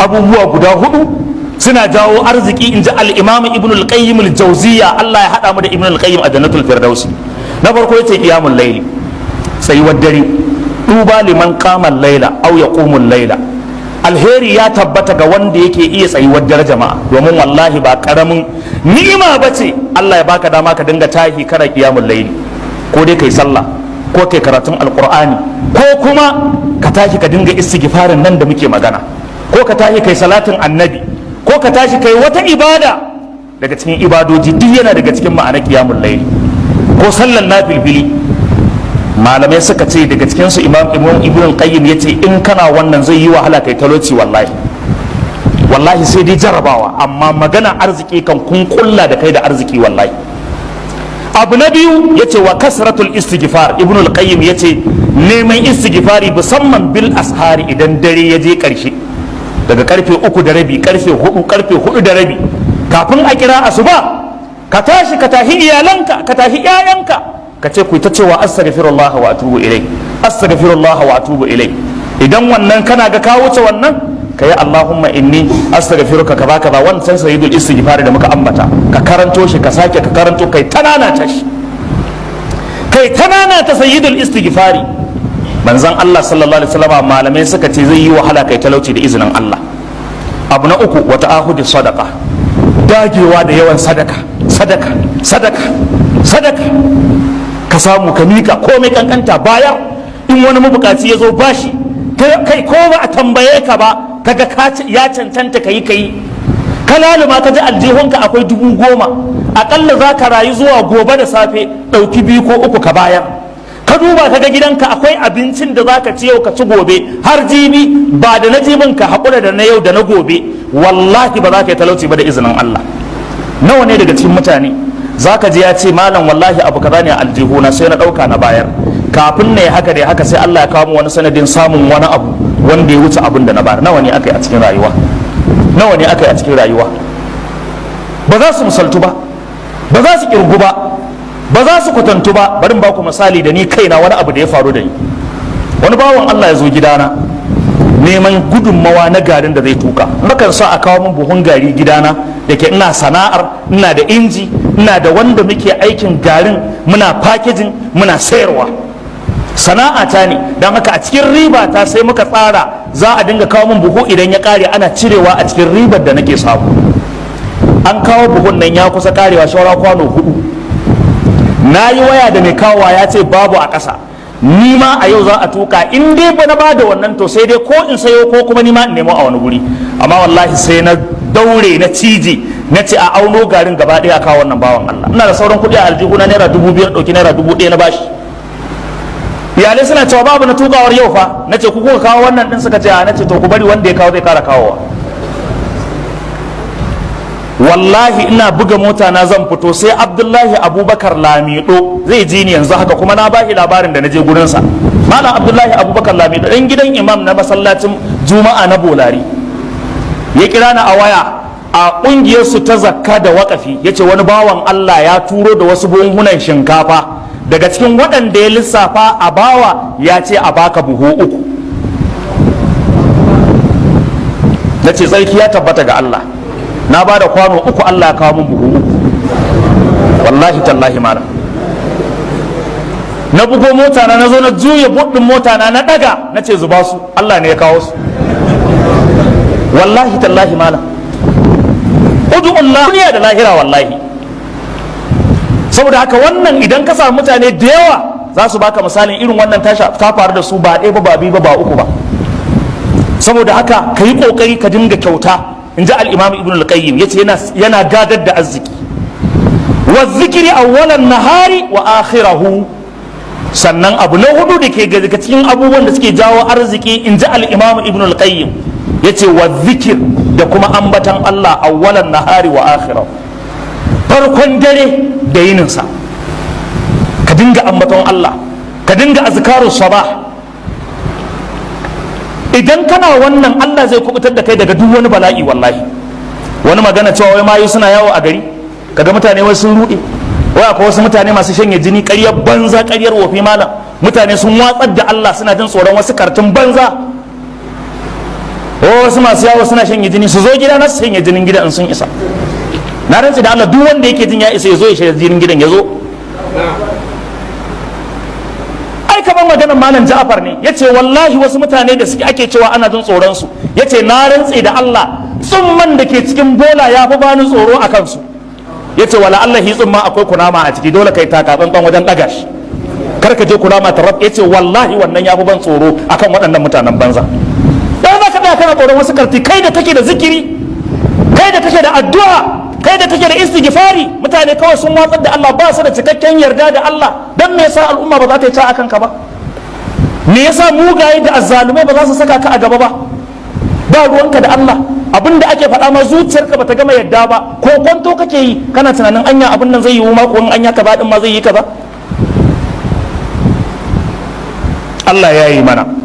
Abubuwa guda hudu suna jawo arziki, in ji al-Imam Ibn al-Qayyim al-Jawziyya. Allah ya hada mu da Ibn al-Qayyim a Jannatul Firdausi. Na farko yace qiyamul layli, tsayuwar dare. طوبى لمن قام الليل أو يقوم الليل. Alheri ya tabbata ga wanda yake iya tsayuwar dare, jama'a, domin wallahi ba karamin ni'ima bace Allah ya baka dama ka dinga tahi kana qiyamul layli, ko dai kai sallah, ko kai karatun Alqur'ani, ko kuma ka tashi ka dinga istighfarin nan da muke magana, ko ka tashi kai salatin Annabi, ko ka tashi kai wata ibada daga cikin ibadoji. Duk yana daga cikin ma'anar qiyamul layli, ko sallan nafilfili. Malamai suka ce, daga cikin su Imam Ibn Qayyim, yace in kana wannan zai yi wahala kai talauci. Wallahi, wallahi sai dai jarabawa, amma magana arziki kan kun kulla da kai da arziki wallahi. Abu na biyu yace وكثرة الاستغفار. Ibn al-Qayyim yace neman istighfari, musamman بالأسحار, idan dare ya je karshe, daga karfe 3:30, karfe 4, karfe 4:30, kafin a kira asuba, ka tashi, ka tahi iyalanka, ka tahi 'ya'yanka, ka ce ku ta cewa أستغفر الله وأتوب إليه، أستغفر الله وأتوب إليه. Idan wannan kana ga ka wuce wannan, ka yi اللهم إني أستغفرك kaza kaza, wancan sayyidul istighfar da muka ambata, ka karanto shi, ka sake ka karanto, kai tanana ta shi, kai tanana ta sayyidul istighfari manzon Allah sallallahu alaihi wasallam. Malamai suka ce zai yi wahala kai talauci da izinin Allah. Abu na uku, وتعاهد الصدقة, dagewa da yawan sadaka, sadaka, sadaka, sadaka. Ka samu ka mika, komai kankanta bayar. In wani mabukaci ya zo, bashi. Kai, ko ba a tambaye ka ba, kaga ya cancanta ka yi, ka yi. Ka laluma ka ji aljihunka akwai 10,000, akalla za ka rayu zuwa gobe da safe, ɗauki biyu ko uku ka bayar. Ka duba ka ga gidanka akwai abincin da za ka ci yau, ka ci gobe, har jibi, ba da na jibin, ka haƙura da na yau da na gobe, wallahi ba za ka yi talauci ba da izinin Allah. Nawa ne daga cikin mutane za ka ji ya ce, "Malam, wallahi abu kaza ne a aljihuna, sai na ɗauka na bayar. Kafin ne haka da haka, sai Allah ya kawo mu wani sanadin samun wani abu wanda ya wuce abin da na bayar." Nawa ne aka yi a cikin rayuwa? Nawa ne aka yi a cikin rayuwa? Ba za su misaltu ba, ba za su kirgu ba, ba za su kwatantu ba. Bari ba ku misali da ni kaina, wani abu da ya faru da ni. Wani bawan Allah ya zo gidana neman gudunmawa na garin da zai tuka. Nakan sa a kawo min buhun gari gidana, da ke ina sana'ar, ina da inji, ina da wanda muke aikin garin, muna packaging, muna sayarwa, sana'ata ne. Don haka a cikin riba ta sai muka tsara za a dinga kawo min buhu, idan ya kare ana cirewa a cikin ribar da nake samu. An kawo buhun nan, ya kusa karewa, saura kwano hudu. Na yi waya da mai kawowa, ya ce babu a ƙasa. Ni ma a yau za a tuka, in dai ba na bada wannan, to sai dai ko in sayo ko kuma ni ma in nemo a wani guri. Amma wallahi sai na daure, na cije, na ce a auno garin gaba ɗaya a kawo wannan bawan Allah. Ina da sauran kuɗi a aljihu na ₦5,000, ɗauki ₦1,000 na bashi. Iyalai suna cewa babu na tukawar yau fa. Na ce, "Ku kuka kawo wannan din?" Suka ce a. Na ce, "To ku bari, wanda ya kawo zai kara kawowa." Wallahi ina buga mota na zan fito, sai Abdullahi Abubakar Lamido, zai ji ni yanzu haka, kuma na bashi labarin da na je gurinsa. Malam Abdullahi Abubakar Lamido, ɗan gidan imam na masallacin Juma'a na Bolari, ya kira ni a waya a ƙungiyarsu ta zakka da waƙafi, ya ce wani bawan Allah ya turo da wasu buhunan shinkafa. Daga cikin waɗanda ya lissafa a bawa, ya ce a baka buhu uku. Na ce tsarki ya tabbata ga Allah, na ba da kwano uku, Allah ya kawo min buhu uku. Wallahi tallahi malam, na bugo mota na, na zo na juya buɗin mota na, na ɗaga, na ce zuba su, Allah ne ya kawo su. Wallahi tallahi malam, Allah duniya da lahira wallahi. Saboda haka wannan, idan ka samu mutane da yawa za su baka misalin irin wannan ta faru da su, ba ɗaya ba, ba biyu ba, ba uku ba. Saboda haka ka yi ƙoƙari ka dinga kyauta, in ji Al'imam Ibn al-Qayyim, yace yana gadar da arziki. والذكر أول النهار وآخره. Sannan abu na hudu da ke daga cikin abubuwan da suke jawo arziki, in ji Al'imam Ibn al-Qayyim, yace والذكر, da kuma ambatan Allah, أول النهار وآخره, farkon dare da yininsa, ka dinga ambaton Allah, ka dinga أذكار الصباح. Idan kana wannan, Allah zai kubutar da kai daga duk wani bala'i wallahi. Wani magana cewa wai mayu suna yawo a gari, kaga mutane wai sun rude, wai akwai wasu mutane masu shanye jini, ƙaryar banza, ƙaryar wofi malam. Mutane sun watsar da Allah, suna jin tsoron wasu kartun banza. Wasu masu yawo suna shanye jini, su zo gida na su shanye jinin gidan in sun isa. Na rantsi da Allah, duk wanda yake jin ya isa ya zo ya shanye jinin gidan, ya zo. Ai kamar maganar Malam Ja'far ne, yace wallahi wasu mutane da suke ake cewa ana jin tsoron su, yace na rantsi da Allah, tsumman da ke cikin bola ya fi bani tsoro a kansu. Yace wala Allah hi tsumma akwai kunama a ciki, dole kai taka tsantsan wajen daga shi, kar ka je kunama ta rab. Yace wallahi wannan ya fi ban tsoro akan waɗannan mutanen banza. Dan za ka tsaya kana tsoron wasu karti, kai da kake da zikiri, kai da kake da addu'a, kai da kake da istighfari. Mutane kawai sun watsar da Allah, ba su da cikakken yarda da Allah. Dan me yasa al'umma ba za ta yi ta akan ka ba? Me yasa mugaye da azzalumai ba za su saka ka a gaba ba? Ba ruwanka da Allah. Abin da ake faɗa ma zuciyarka bata gama yadda ba, ko kwanto kake yi, kana tunanin anya abin nan zai yiwu ma ko anya kaza din ma zai yi kaza. Allah ya yi mana.